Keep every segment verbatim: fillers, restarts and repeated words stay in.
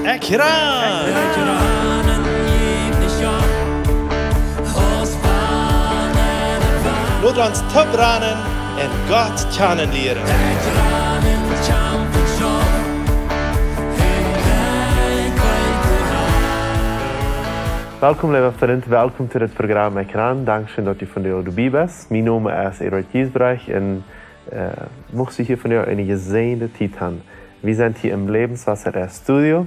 Ekj ran! Lot ons toop ranen un Gott kjanen lieren. Welkom, leewe Frind, welkom to dit Programm Ekjran. Dankscheen, daut du vondoag doabie best. Mien Nomen es Eduard Giesbrecht un, äh, mucht du hia vondoag eene jesäajende Tiet haben. Wie sent hia em Lebenswasser Studio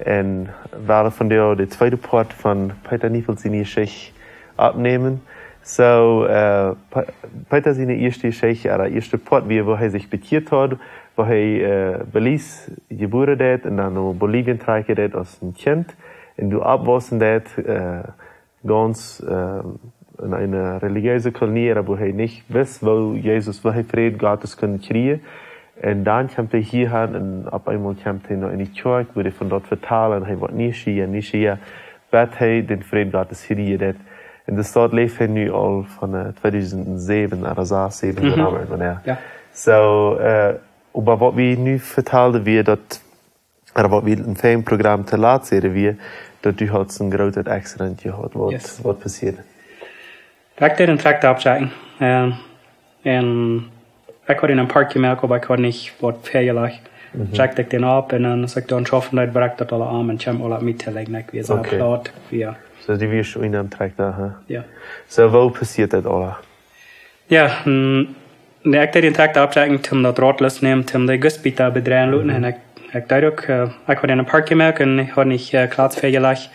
un wellen vondoag de tweede Poat von Peter Niefeld siene Jeschicht oppnämen. So, äh, Pe-, Peter siene ieeschte Jeschicht, ooda ieeschte Poat, wia, woo hee sikj bekjieet haud, woo hee, äh, Belize jebuaren deed un dan no Bolivien trakjen deed aus een Kjint un doa oppwaussen deed, äh, gaunz, äh, en eene relijeese Kolonie, wua hee nich wist, woo Jesus, woo hee Fräd Gottes kunn kjrieen. Un dan kjemt hee hia aun un opp eemol kjemt hee no eene Kjoakj, wua hee von doa vetalt un hee woat nieschieja, nieschieja, bat hee dän Fräd Gottes kjrieen deed. Un doa läft hee nu aul von, äh, tweedusent säwen ooda sas, säwen, Mhm. whatever, wanea. Jo. So, äh, oba waut wie nu vetalden, wia daut, ooda waut wie em Programm toolatst säden, wia, daut du hast een grootet Accident jehaut. Waut, Yes. waut passieed? Ekj deed een Trakta oppschekjen. Ähm, un ekj haud eenen Park jemoakt, oba ekj haud nich waut väajelajcht. Mhm. Schekjt ekj dän opp un dan, aus ekj dan schaufen deed, brakjt daut aula om un kjeem aula opp mie to lijen. Ekj wia soo Okay. plaut, wia. So, du wieescht en dän Trakta, ha? Jo. So, woo passieed daut aula? Jo, mm, nä, ekj deed dän Trakta oppschekjen, om daut Rot losstonämen, om de Gussbieta bedreien loten. Mhm. Un ekj, ekj deed uk, äh, ekj haud eenen Park jemoakt un ekj haud nich, äh, Klatz väajelajcht,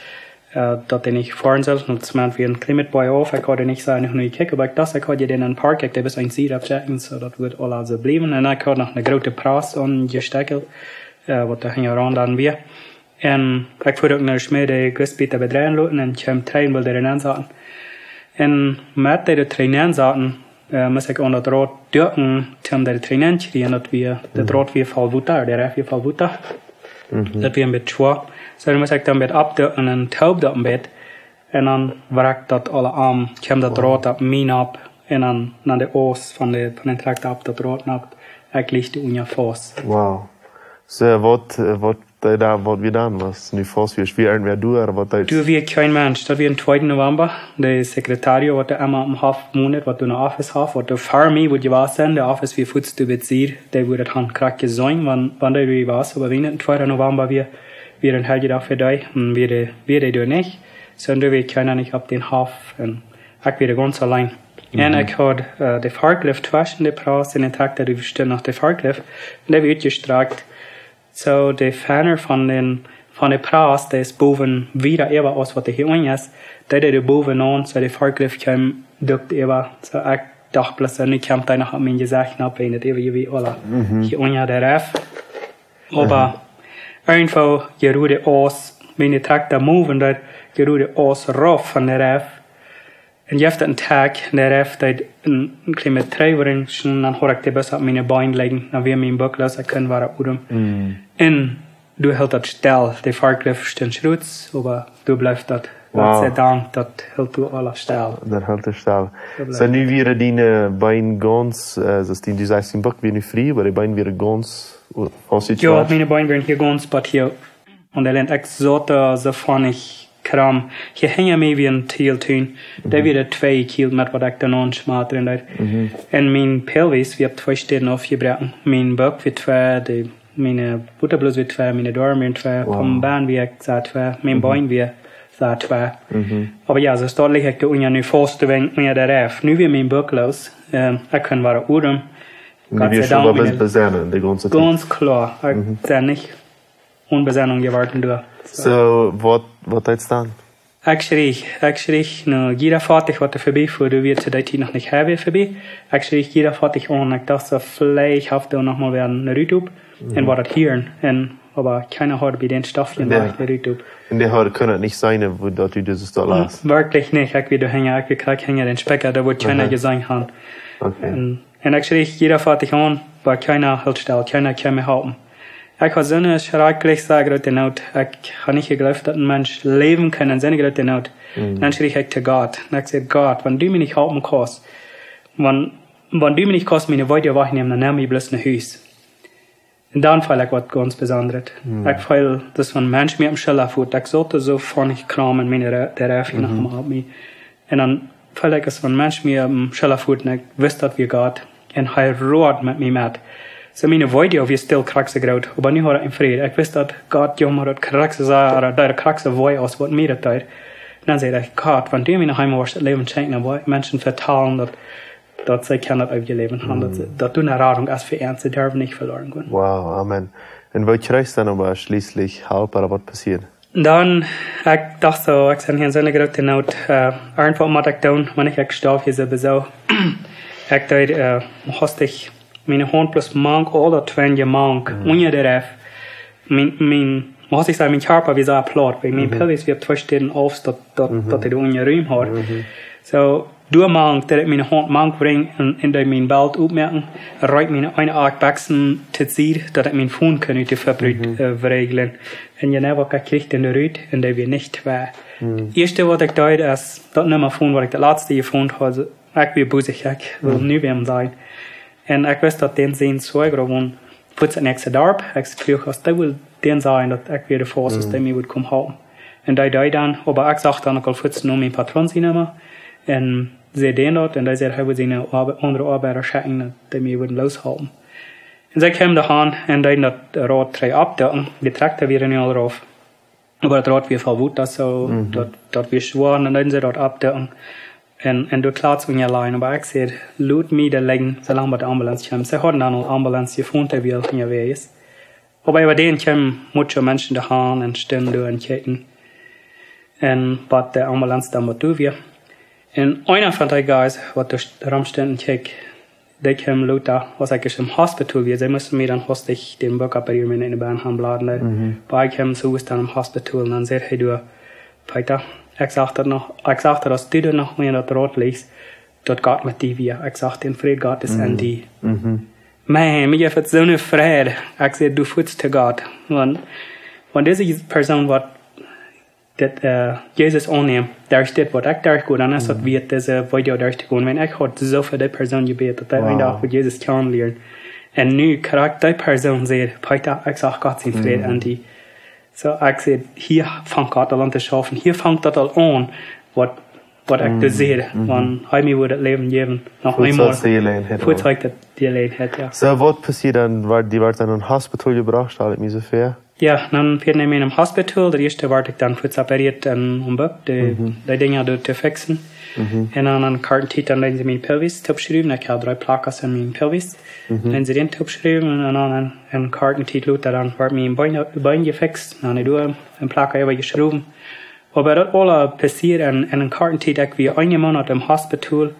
äh, daut hee nich foaren sull. Un daut meent, wia een kjlien bät boajoaf, ekj haud nich soo noa jekjikjt, oba ekj docht, ekj haud hia eenen Park, ekj deed bloos eene Sied oppschekjen, so daut wudd aula soo bliewen. Un ekj haud noch eene groote Prass aunjestekjelt, äh, waut doa hinjaraun dan wia. Un ekj fua uk no de Schmäd, de Gussbieta bedreien loten un kjeem trigj un wull dee nensaten. Un met dee trigj nensaten, äh, must ekj aun daut Rot dukjen, om dee trigj nenkjrieen, daut wia, daut Mhm. Rot wia voll Wota, de Reif wia voll Wota. Mhm. Daut wia een bät schwoa. So, dan must ekj dan een bät oppdukjen un toop daut een bät. Un dan brakjt daut aula om, kjeem daut Wow. Rot opp mie nopp. Un dan, dan de Aust von de, von dän Trakta opp daut Rot nopp. Ekj lach doa unja faust. Wow. So, waut, äh, waut, äh, doa, waut wia dan? Wia nu faust, wia, wia irjentwäa doa, ooda waut deed? Doa wia kjeen Mensch. Daut wia dän tweeden November. De Sekretaria, waut doa emma aum Hoff wont, waut doa een Office haft, waut doa fa mie wudd jewast sennen, de Office wia fuaz doa bie, dee wudd daut han krakjt jeseenen, wan, wan dee doa wia, oba wan dän tweeden November wia, wia een Heljedach fa dee, un wia dee, wia dee doa nich. So, un doa wia kjeena nich opp dän Hoff, un ekj wia doa gaunz auleen. Un Mhm. ekj haud, äh, de Forklift tweschen de Prass un dän Trakta, doa stunt noch de Forklift, un dee wia utjestrakjt. So, de Fenjer von dän, von de Prass, dee es bowen wieda äwa aus waut dee hia unjen es. Dee deed doa bowen aun, so de Forklift kjeem, dukjt äwa. So, ekj docht bloos, nu kjemt dee noch opp mien Jesecht nopp, un daut äwa, äwa aula Mhm. hia unja de Reif. Oba Mhm. irjentwoo, jie rode Aust, wan de Trakta moven deed, jie rode Aust rauf von de Reif. Un jeft daut een Trakj, un de Reif deed een, een kjlien bät trigj, un dan haud ekj dee bloos opp miene Been lijen, dan wia mien Buck loos, ekj kunn wada odemen. Mm. Un doa hilt daut stell, de Forklift stunt schrutz, oba doa bleef daut, Gott Wow. sei Dank, daut hilt doa aules stell. Daut hilt et stell. Daut bleef So, nu wieren diene Been gaunz, äh, soo aus dee, du sajchst, dien Buck wia nu frie, oba de Been wieren gaunz, äh, Jo, ausjeschwatzt. Miene Been wieren hia gaunz, oba hia aun de Lint, ekj saut doa soo von ekj kram. Hia hinja mie wia een Tiel Tun. Dee Mhm. wia twee Kilo met waut ekj doa aunschmatren deed. Mhm. Un mien Pelvis wia opp twee Städen aufjebroaken. Mien Buck wia twee, de, miene Buttabloos wia twee, miene Doarm wia twee, Wow. vom Been wia ekj soo twee, mien Mhm. Been wia soo twee. Mhm. Oba jo, soo stoakj lach ekj doa unja nu faust, doa unja de Reif. Nu wia mien Buck loos. Ähm, ekj kunn wada odemen. Nu Gott wia sei Dank, oba miene bes-, besennen, de gaunze Tiet. Gaunz kloa. Ekj Mhm. sie nich onen Besennunk jeworden doa. Soo. Soo, waut, waut deedst dan? Ekj schrieech, ekj schrieech no jieda Foatich, waut doa verbie fua, doa wia to dee Tiet noch nich Highway verbie. Ekj schrieech jieda Foatich aun, ekj docht soo, veleicht haft doa noch mol wäa een Rut opp, un Mhm. woat daut hieren. Un, oba kjeena haud bie dän Stoff Jo. jemoakt, een Rut opp. Un dee haud, kunn et nich seenen, woo daut du dit soo Mhm, last. werkjlich nich. Ekj wia doa hinja, ekj wia krakjt hinja dän Spikja, doa wudd kjeena Aha. jeseenen haben. Okay. Un Un ekj schrieech jieda Foatich aun, oba kjeena hilt stell, kjeena kjeem mie halpen. Ekj haud soone schrakjlich, soo groote Noot. Ekj haud nich jejleeft, daut een Mensch läwen kaun en soone groote Noot. Mhm. Dan schrieech ekj to Gott. Un ekj säd: "Gott, wan du mie nich halpen kaust, wan, wan du mie nich kaust miene Weed wajchnämen, dan nemm mie bloos no Hus." Un dan feel ekj waut gaunz Besondret. Ekj feel, daut wan een Mensch mie oppem Schulla foot, ekj saut soo von ekj krom en miene Re-, de Reif noch mol opp mie. Un dan feel ekj, aus wan een Mensch mie oppem Schulla foot un ekj wist, daut wia Gott. Un hee road met mie met. Soo miene Weedoag wia stell krakjt soo groot, oba nu haud ekj een Fräd. Ekj wist, daut Gott jomma daut krakjt soo sea, ooda daut krakjt soo wee aus waut mie daut deed. Un dan säd ekj: "Gott, wan du mie noch eemol woascht daut Läwen schenkjen, dan well ekj Menschen vetalen, daut, daut see kjennen daut eewje Läwen haben, daut, daut du ne Radunk hast fa an, see derwen nich veloren gonen." Wow, amen. Un woo kjrieech dan oba schlieslich Help, ooda waut passieed? Dan, ekj docht soo, ekj sie hia en soone groote Noot, äh, irjentwaut mott ekj doonen, wan ekj, ekj stoaw hia sowieso. Ekj deed, äh, haust ekj miene Haunt bloos mank, aul daut Twinje mank, unja de Reif. Mien, mien, must ekj sajen, mien Kjarpa wia sea plaut, wiels mien Pelvis wia twee Städen auf, daut, daut, daut ekj doa unja Rum haud. Soo, doa mank, daut ekj miene Haunt mank brinj un, un deed mien Belt oppmoaken, reet miene eene Akj Bekjsen to Sied, daut ekj mien Phone kunn ut de Foot rut, äh, wreeglen. Un je nä waut ekj kjrieech, dan rut, un dee wia nich twei. Ieeschte waut ekj deed, es daut Numma Phone, waut ekj daut latste jefont haud, ekj wia busich, ekj wull nu wäm seenen. Un ekj wist, daut dän sien Schwiegersohn wia, wia daut näakjste Darp, ekj kluag aus dee wull dän seenen, daut ekj wia de Faust, dee mie wudd komen halpen. Un dee deed dan, oba ekj sach dan uk aul fuaz no mien Patron siene Numma. Un säd dän daut, un dee säd, hee wudd siene Oarbe-, aundre Oabeida schekjen, daut dee mie wudden looshalpen. Un see kjeemen doa aun un deeden daut Rad trigj oppdukjen. De Trakta wia nu aul rauf. Oba daut Rad wia voll Wota, soo, daut, daut wia schwoa, un dan deeden see daut oppdukjen. Un, un doa klatsch unja lajen, oba ekj säd: "Lot mie doa lijen, soo lang bat de Ambulance kjemt." See hauden dan aul Ambulance jefont, dee wia unjawäajes. Oba äwa dän kjeemen mucho Menschen doa aun un stunden doa un kjikjten. Un bat de Ambulance dan bat doa wia. Un eena von dee guys, waut doa st-, romstunt un kjikjt, dee kjeem lota, aus ekj em Hospital wia, see musten mie dan hastich dän Buck opperieren met eene Band han bladen. Oba ekj kjeem soo dan em Hospital un dan säd hee doa: "Peter, ekj sach daut noch, ekj sach daut, aus du doa noch mea en daut Rad lichst, daut Gott met die wia. Ekj sach dän Fräd Gottes en die." Maun, mie jeef et soone Freid. Ekj säd: "Du footst to Gott." Wan, wan dise Persoon waut daut, äh, Jesus aunnämen, derch dit waut ekj derchgo, dan es daut wieet, dise Weedoag derchtogonen. Wiels ekj haud soo fa dee Persoon jebät, daut dee een Dach wudd Jesus kjanen lieren. Un nu krakjt dee Persoon säd: "Peter, ekj sach Gott sien Fräd en die." Soo, ekj säd: "Hia fangt Gott aul aun to schaufen. Hia fangt daut aul aun, waut, waut ekj doa säd, wan hee mie wudd daut Läwen jäwen. Noch eemol." Fuaz ekj daut jeläajen haud, jo. Soo, waut passieed dan? Wia, dee wort dan em Hospital jebrocht, stal ekj mie soo väa? Jo, dan wia ekj en een Hospital. Daut ieeschte wort ekj dan fuaz operieet un om Buck, dee, dee Dinja doa to fixen. Un dan en korte Tiet dan deeden see miene Pelvis toopschruwen. Ekj haud dree Plakas en miene Pelvis. Deeden see dän toopschruwen un dan en, en korte Tiet lota dan wort mien Been, Been jefixt. Dan doa een Plaka äwa jeschruwen. Oba daut aula passieed en, en korte Tiet. Ekj wia een Moonat em Hospital.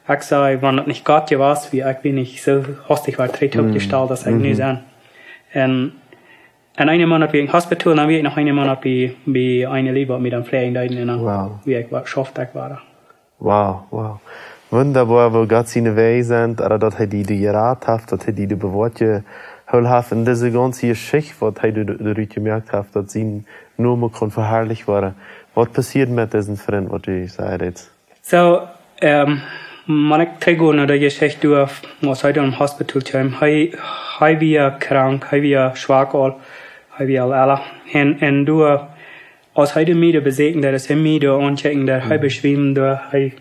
Ekj saj, wan daut nich Gott jewast wia, ekj wia nich soo hastich wada trigj toopjestalt aus ekj nu sie. Un En een Moonat wia ekj em Hospital, dan wia ekj noch een Moonat bie, bie eene Lied, waut mie dan froagen deed, un dan wia ekj wa-, schaufst ekj wada. Wow, wow. Wundaboa, woo Gott siene Wäaj sent, ooda daut hee die, die jerat haft, daut hee die, die bewoat jehoolen haft, un dise gaunze Jeschicht, waut hee doa, doa rut jemoakt haft, daut sien Nomen kunn veharlicht woaren. Waut passieed met disen Frint, waut du sädst? Soo, ähm, wan ekj trigjgo no de Jeschicht doa, aus hee dan em Hospital kjeem, hee, hee wia krank, hee wia schwak aul, hee wia aul ella. Un, un doa, aus hee doa mie doa besäkjen deed, aus hee mie doa aunkjikjen deed, hee beschwieemd doa, hee,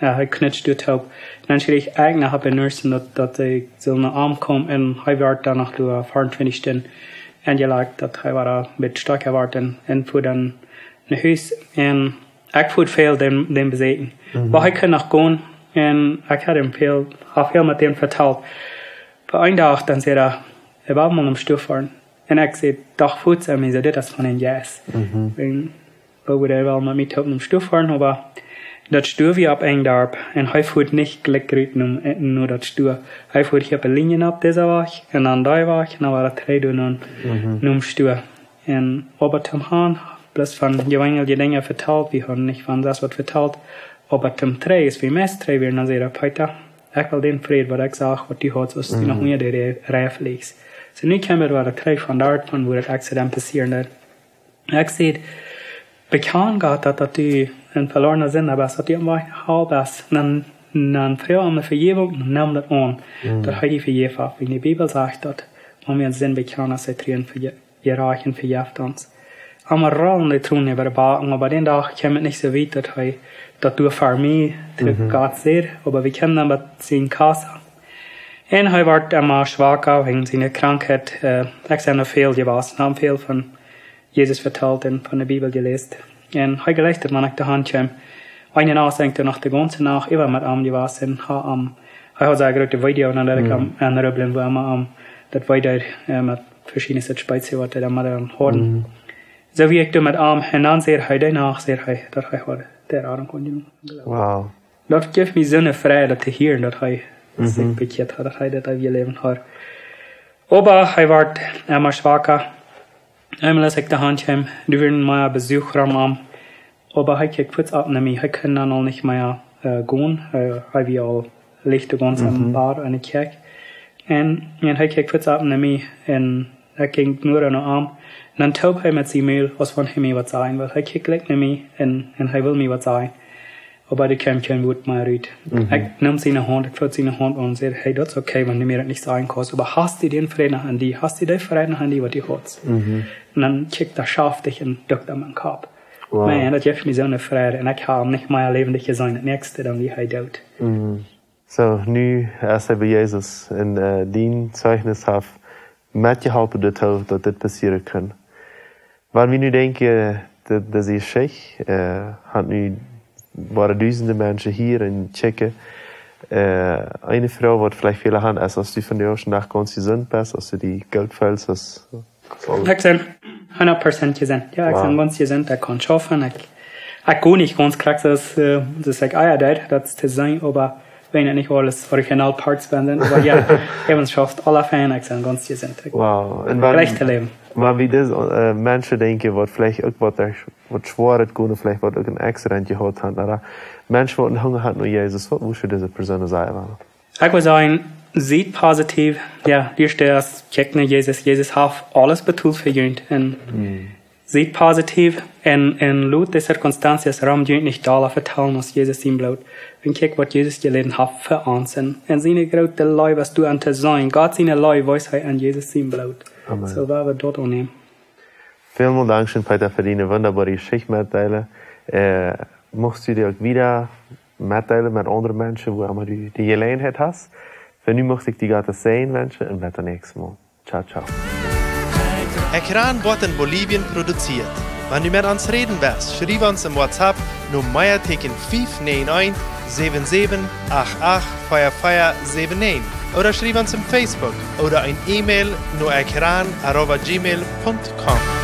jo, hee knutscht doa toop. Dan schreech ekj noch opp de Nursen, daut, daut see sullen no am komen, un hee wort dan noch doa veeruntwintich Stunden enjelajcht, daut hee wada een bät stoakja wort un, un fua dan no Hus. Un ekj fua väl dän, dän besäkjen. Oba ekj kunn noch gonen, un ekj haud am väl, haud väl met am vetalt. Oba een Dach dan säd hee, hee wull mol nom Stua foaren. Un ekj säd, docht fuaz aun mie, soo, dit es von een Jeist. Un woo wia hee wull met mie toop nom Stua foaren, oba daut Stua wia opp een Darp, un hee fua nich jlikj rut no, no daut Stua. Hee fua hia opp de Linie opp dise Wajch, un dan dee Wajch, un dan wia daut trigj doa no, nom Stua. Un oba toom han, bloos von jeweenelje Dinja vetalt, wie hauden nich von daut waut vetalt. Oba toom trigj, aus wie meist trigj wieren, dan säd hee, Peter, ekj well dän Fräd, waut ekj sach, waut du haudst, aus du noch unja de Re-, Reif lichst. Soo, nu kjeem hee wada trigj von doa, von woo daut Accident passieed. Ekj säd, bekjan Gott daut, daut du een veloarna Sinda best, daut du aum Wajch no Hal best. Dan, dan froag am Vejäwunk, dan nem daut aun, daut hee die vejäft haft. Wiels de Bibel sajcht daut, Wan wie ons Sind bekjanen, es hee tru un veje-, jerajcht un vejeft ons. Emma rollen de Tronen äwa de Backen, oba dän Dach kjeem et nich soo wiet, daut hee daut doa fa mie to Gott säd, oba wie kjeemen dan bat sien Kast. Un hee wort emma schwaka wäajen siene Krankheit. Äh, ekj sie noch väl jewast, hab väl von Jesus vetalt un von de Bibel jeläst. Un hee jlikjt daut, wan ekj doa han kjeem. Eenen Owent sie ekj doa noch de gaunze Nacht äwa met am jewast un ha am, hee haud soo een grootet Wee doa un dan deed ekj am aunrubblen, wua emma am daut Wee doa, äh, met veschiedne Situationen, waut hee dan met am haud. Soo wia ekj doa met am, un dan säd hee, dee Nacht säd hee, daut hee haud de Radunk aunjenomen. Wow. Daut jeef mie soone Freid, daut to hieren, daut hee sikj bekjieet haud, daut hee daut eewje Läwen haud. Oba hee wort emma schwaka. Eemol aus ekj doa han kjeem, doa wieren mea Besuch rom am. Oba hee kjikjt fuaz opp no mie. Hee kunn dan aul nich mea, äh, gonen. Äh, hee wia aul licht gaunz aum Bad enne Kjäakj. Un, un hee kjikjt fuaz opp no mie un ekj jinkj nua no am. Un dan toop hee met sien Mul, aus wan hee mie waut sajen wull. Hee kjikjt jlikj no mie un, un hee wull mie waut sajen. Oba doa kjeem kjeen Wuat mea rut. Ekj neem siene Haunt, ekj foot siene Haunt aun un säd: "Hey, daut es okay, wan du mie daut nich sajen kaust. Oba hast du dän Fräd noch aun die? Hast du dän Fräd noch aun die, waut du haudst?" Un dan kjikjt hee schaftich un dukt aun mienen Kopp. Wow. Maun, daut jeef mie soone Freid. Un ekj hab am nich mea läwendich jeseenen. Daut näakjste dan wia hee doot. Soo, nu es hee bie Jesus un, äh, dien Zeichnis haft metjeholpen doatoo, daut dit passieren kunn. Wan wie nu denkjen, daut, daut dise Jeschicht, äh, haft nu, wieren dusende Menschen hia un kjikjen, äh, eene Froag, waut veleicht väle haben, es, aus du vondoag dän Dach gaunz jesunt best, aus du die goot feelst, aus Ekj sie hundat Prozent jesunt. Jo, ekj sie gaunz jesunt, ekj kaun schaufen, ekj, ekj go nich gaunz krakjt soo aus, äh, soo aus ekj ea deed, daut es to sennen, oba wan et nich aules original parts sent, oba jo, ekj sie schaufen, aule fein, ekj sie gaunz jesunt. Ekj Wow. Un wan, jlikj to läwen. Wan wie dise, äh, Menschen denkjen, waut veleicht uk waut, waut schwoa hauden, veleicht waut uk een Accident jehaut haben, ooda Menschen, waut een Hunga haben no Jesus, waut wurscht du dise Persoon sajen wellen? Ekj wudd sajen, siet positiev. Jo, du stest, kjikj no Jesus. Jesus haft aules betolt fa junt. Un siet positiev un, un lot de circunstancias rom junt nich dolla vetalen aus Jesus sien Bloot. Un kjikj, waut Jesus jeläden haft fa ons. Un, un siene groote Leew es doa aun to seenen. Gott siene Leew wees hee aun Jesus sien Bloot. Amen. Soo woa wie daut aunnämen. Välmol dankscheen, Peter, fa diene wundaboare Jeschicht metdeelen. Äh, muchst du dee uk wieda metdeelen met aundre Menschen, wua emma du de Jeläajenheit hast. Fa nu mucht ekj die Gott säajnen wenschen un bat daut näakjste Mol. Ciao, ciao. Ekran woat en Bolivien produzieet. Wan du met ons räden west, schriew ons em WhatsApp no Meateeken fief näajen eent, säwen säwen acht acht, vea vea säwen näajen. Ooda schriew ons em Facebook ooda een E-Mail no ekran arroba gmail punkt com.